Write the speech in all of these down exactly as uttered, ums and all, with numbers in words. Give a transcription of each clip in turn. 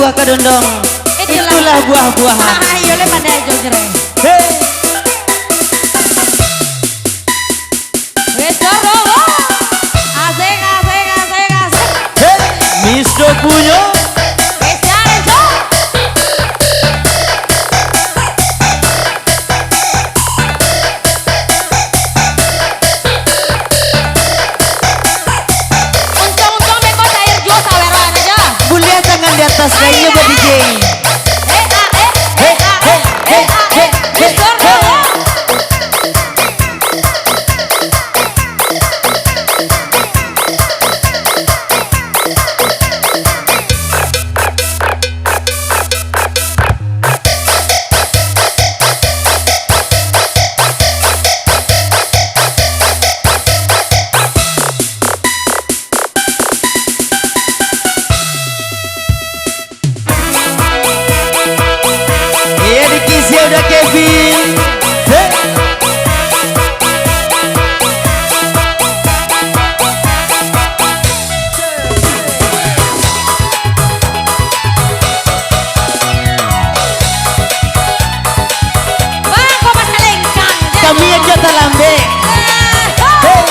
Buah kadondong, itulah buah-buahan. Ah, iyo le, pandai jo, Jreng. Hei. Wes, doro, wo. Asik, asik, asik, asik. Hei, Mister Punyo. Spesial, Enco. Untuang-untuang beko cair juo saweroan aja. Buliah tangan di atas, lainyo ba-D J. Eh, ah, eh, eh, ah, eh, eh, ah, eh, eh, eh, eh. Iya, dikisi udah Kevin. Hei. Bang, kok masalengkang je? Kami aja talambek. Eh, oh. Hei.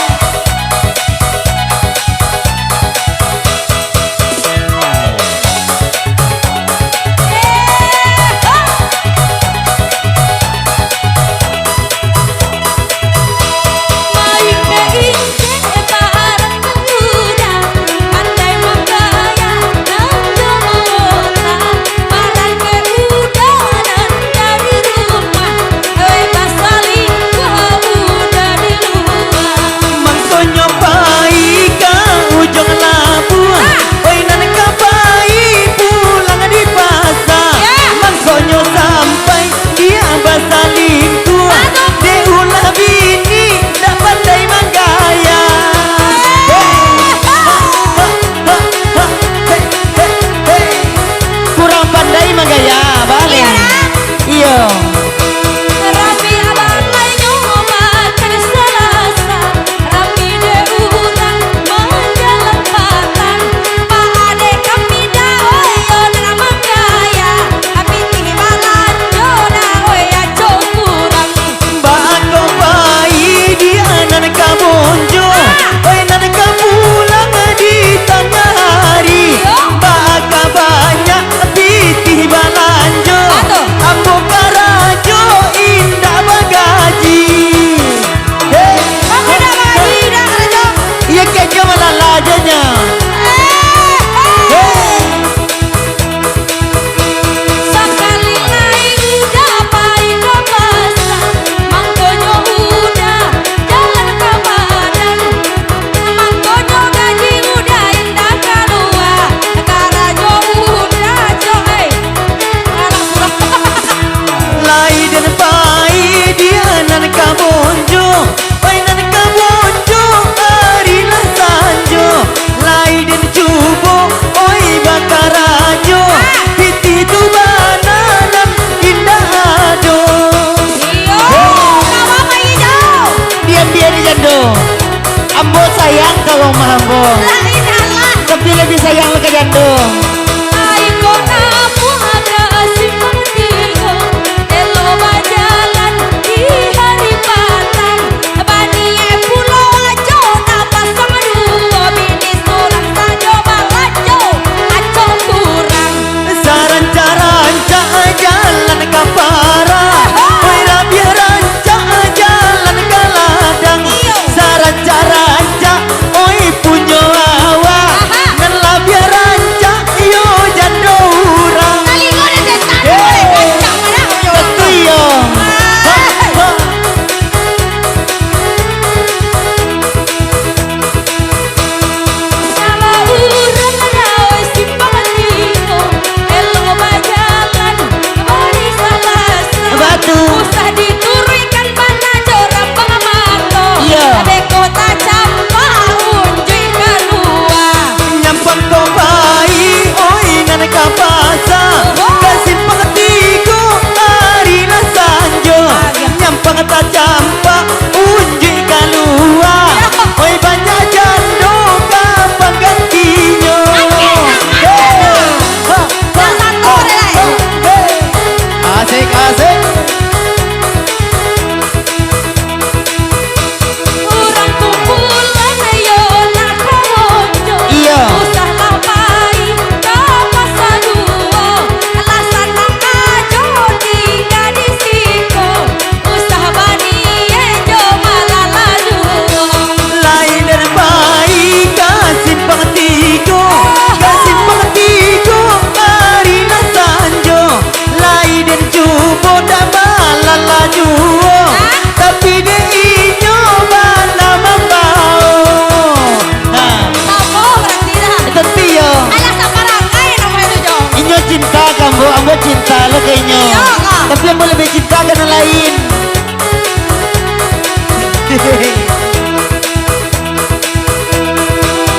Cinta lo ka inyo. Iyo, Kak. Tapi ambo labiah cinta ka nan lain.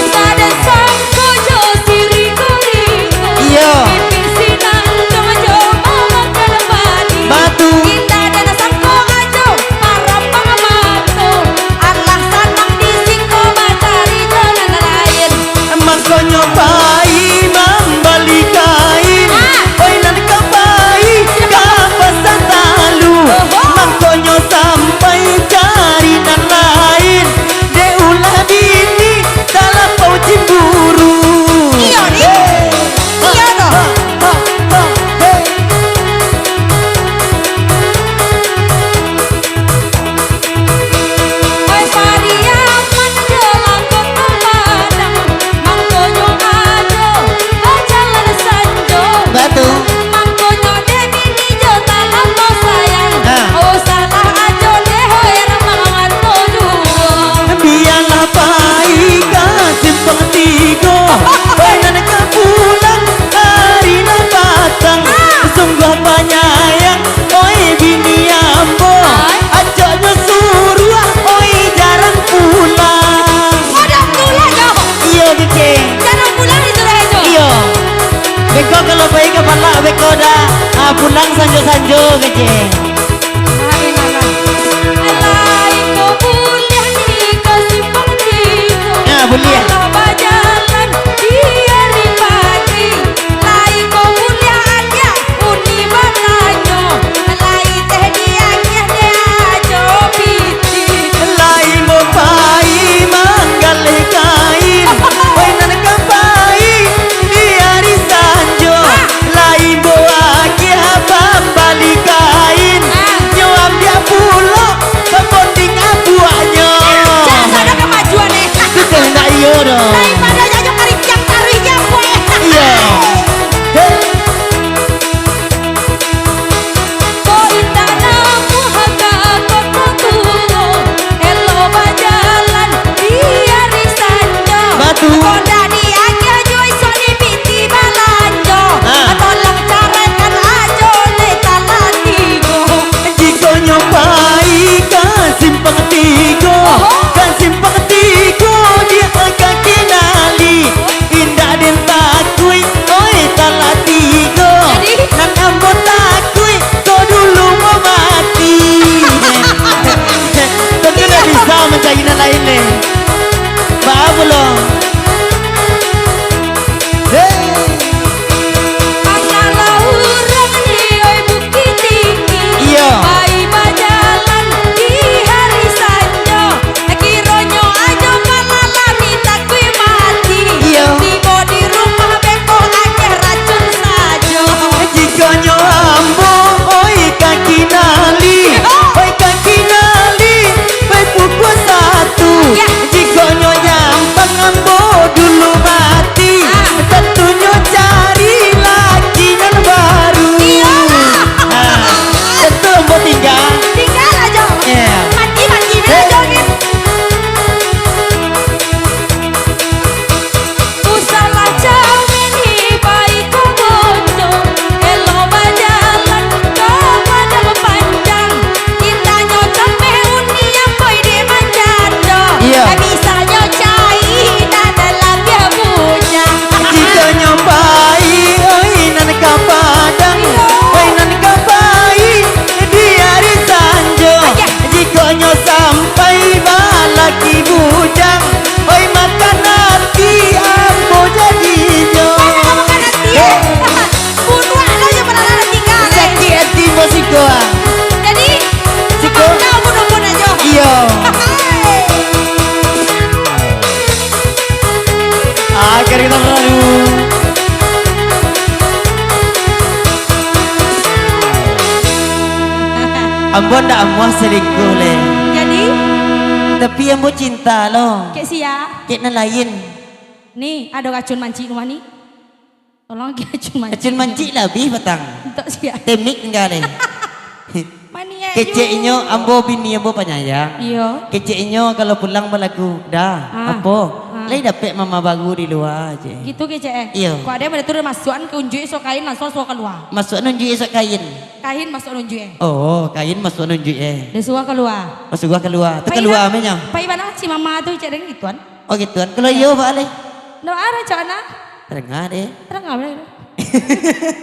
Indak den sangko jo siriko-riko. Iyo. Pipih sinandung jo mamakan padi. Batu. Indak den sangko ajo marapang mato. Alah sanang di siko bacari jo nan lain. Mangkonyo pai mambali kain, ah, oi nan ka pai ka pasa talu. Oho. Mangkonyo sampai cari nan lain, dek ulah bini talapau cimburu. Iyo, Dik. Hei. Iyo, doh. Ha, ha, ha, hei. Oi Pariaman jo Langkota Padang, mangkonyo ajo bajalan sanjo. Batu. Mangkonyo dek bini jo talapau sayang. Nah. Oh, salah ajo deh, oi, ramang mato duo. Bialah pai ka simpang tigo, oi, nan ka pulang hari nan patang. Ah. Sungguah panyayang, oi, bini ambo. Ai. Acoknyo suruah, oi, jarang pulang. Oh, dah pulang, yo? Iyo, kecek. Jarang pulang disuruah, yo? Iyo. Beko kalau pai ka palak, beko dah, ah, pulang sanjo-sanjo, kecek. Lai ko buliah ni ka simpang tigo. Nah, buliah. Alah bajalan di ari pagi. Lai ko buliah agiah uni batanyo. Lai teh diagiah dek ajo piti. Lai mo pai manggaleh kain. Oi, nan ka pai di ari sanjo. Ah. Lai bo agiah pambali kain, ah, nyo ambiak pulo ka ponding abuaknyo. Jan salah kamajuan, eh. Itu ndak iyo doh. Daripada nyanyo karincang taruih nyapu, eh. Iyo. Hei. Ko indak namuah ka koto tuo, elok bajalan di ari sanjo. Batu. Ko ndak diagiah juo isuak di piti balanjo. Ha. Tolong caraikan ajo dek talatigo. Jikok nyo pai ka simpang tigo, oho, ka simpang tigo di kaki nali. Indak den takuik, oi, talatigo. Jadi? Nan ambo takuik, ko dulu mo mati. Tantu ndak bisa mancari nan lain, leh. Baa pulo? Hei. Anak urang ni, oi, Bukittinggi. Iyo. Pai bajalan di hari sanjo. Kironyo ajo ka lalari takuik mati. Iyo. Tibo di rumah beko agiah racun sajo. Jikok nyo ambo, oi, kaki nali. Iyo. Oi, kaki nali. Pai pukua satu. Iyo. Jikok nyo nyampang ambo dulu mati. Ah. Tantunyo cari laki nan baru. Iyolah. Ah. Tantu ambo tingga. Tingga lah, Jo. Iyo. Mati, mati, hei, Jo, ni. Usahlah camin ni pai ka Bonjo, elok bajalan ka Padang Panjang. Kitanyo capek uni ambo di manjando. Iyo. Bisanyo cai nan labiah bujang. Kitanyo pai, oi, nan ka Padang, iyo, oi, nan ka pai di ari sanjo. Aja. Jikok nyo sampai balaki bujang, oi, makan ati ambo jadinyo. Makan ati, eh? Bunuah lo jo pernah tinggal, eh. Sakik ati ambo siko, ah. Jadi, siko? Kau bunuh-bunuh aja. Iyo. Akhir kita beradu. Ambo ndak amuah selingkuh, leh. Jadi? Tapi ambo cinta lo. Kek sia? Kek nan lain. Ni, ado racun mancik rumah ni. Tolong agi racun mancik. Racun mancik lah abih patang. Untuak sia? Temik tingga, leh. Maniak. Kecek inyo, ambo bini ambo panyayang. Iyo. Kecek inyo kalau pulang balagu, dah. Ah. Apo? Lai dapek mama baru di lua, Cek. Gitu ke, Cek, eh? Iyo. Kok ado mode tu, masuakan ka unjuik isuak kain, langsuang suo kalua. Masuakan unjuik isuak kain. Kain masuakan unjuik, eh. Oh, kain masuakan unjuik, eh. Dah suo kalua. Oh, suo kalua. Tu kalua mah nyo. Pai bana si mama tu, Cek, dek gituan. Oh, gituan. Kalau iyo, Pak Alai? Ndak ado, Cek, nah. Tadanga deh. Tadanga, benar.